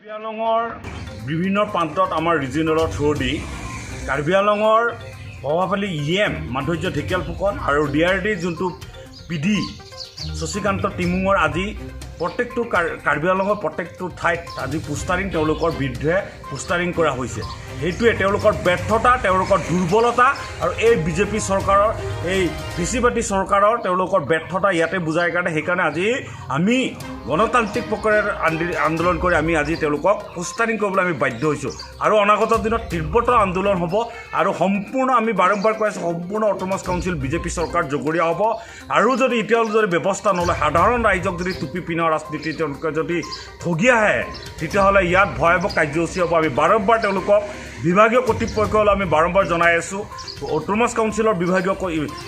কাৰ্বি আংলঙৰ বিভিন্ন প্ৰান্তত আমাৰ ৰিজিয়নেলৰ থ্ৰু দি কাৰ্বি আংলঙৰ প্ৰভাৱশালী ই এম মাধুৰ্য ঢেকিয়াল ফুকন আৰু ডি আৰ ডি যোনটো পি ডি শশীকান্ত টিমুঙৰ আজি প্ৰত্যেকটো কাৰ্বি আংলঙৰ প্ৰত্যেকটো ঠাইত আজি পোষ্টাৰিং, তেওঁলোকৰ বিৰুদ্ধে পোষ্টাৰিং কৰা হৈছে। সেইটোৱে তেওঁলোকৰ ব্যৰ্থতা, তেওঁলোকৰ দুৰ্বলতা আৰু এই বিজেপি চৰকাৰৰ, এই ফেচিবাদী চৰকাৰৰ তেওঁলোকৰ ব্যৰ্থতা ইয়াতে বুজাই কাৰণে সেইকাৰণে আজি আমি গণতান্ত্ৰিক প্ৰকাৰে আন্দোলন কৰি আমি আজি তেওঁলোকক পোষ্টাৰিং কৰিবলৈ আমি বাধ্য হৈছোঁ। আৰু অনাগত দিনত তীব্ৰতৰ আন্দোলন হ'ব আৰু সম্পূৰ্ণ, আমি বাৰম্বাৰ কৈ আছোঁ, সম্পূৰ্ণ অট'নমাছ কাউন্সিল বিজেপি চৰকাৰ জগৰীয়া হ'ব। আৰু যদি এতিয়াও যদি ব্যৱস্থা নলয়, সাধাৰণ ৰাইজক যদি টুপি পিন্ধা ৰাজনীতি তেওঁলোকে যদি ঠগি আহে, তেতিয়াহ'লে ইয়াত ভয়াৱহ কাৰ্যসূচী হ'ব। আমি বাৰম্বাৰ তেওঁলোকক বিভাগীয় কৰ্তৃপক্ষলৈ আমি বাৰম্বাৰ জনাই আছোঁ, অট'নমাছ কাউন্সিলৰ বিভাগীয়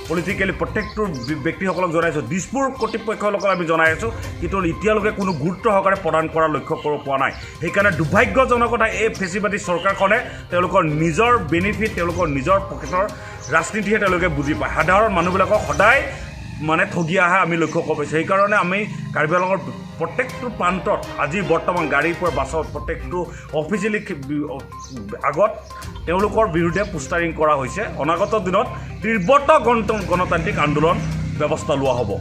পলিটিকেলি প্ৰত্যেকটো ব্যক্তিসকলক জনাইছোঁ, দিছপুৰ কৰ্তৃপক্ষসকলক আমি জনাই আছোঁ, কিন্তু এতিয়ালৈকে কোনো গুৰুত্ব সহকাৰে প্ৰদান কৰা লক্ষ্য কৰিব পৰা নাই। সেইকাৰণে দুৰ্ভাগ্যজনক কথা, এই ফেচিবাদী চৰকাৰখনে তেওঁলোকৰ নিজৰ বেনিফিট, তেওঁলোকৰ নিজৰ পকেটৰ ৰাজনীতিহে তেওঁলোকে বুজি পায়। সাধাৰণ মানুহবিলাকক সদায় মানে ঠগি অহা আমি লক্ষ্য কৰিব পাৰিছোঁ। সেইকাৰণে আমি কাৰ্বি আংলঙৰ প্ৰত্যেকটো প্ৰান্তত আজি বৰ্তমান গাড়ীৰ পৰা বাছত প্ৰত্যেকটো অফিচিয়েলি আগত তেওঁলোকৰ বিৰুদ্ধে পোষ্টাৰিং কৰা হৈছে। অনাগত দিনত তীব্ৰতৰ গণতান্ত্ৰিক আন্দোলন ব্যৱস্থা লোৱা হ'ব,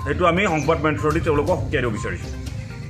সেইটো আমি সংবাদ মাধ্যমৰ থ্ৰুদি তেওঁলোকক সকীয়াই দিব বিচাৰিছোঁ।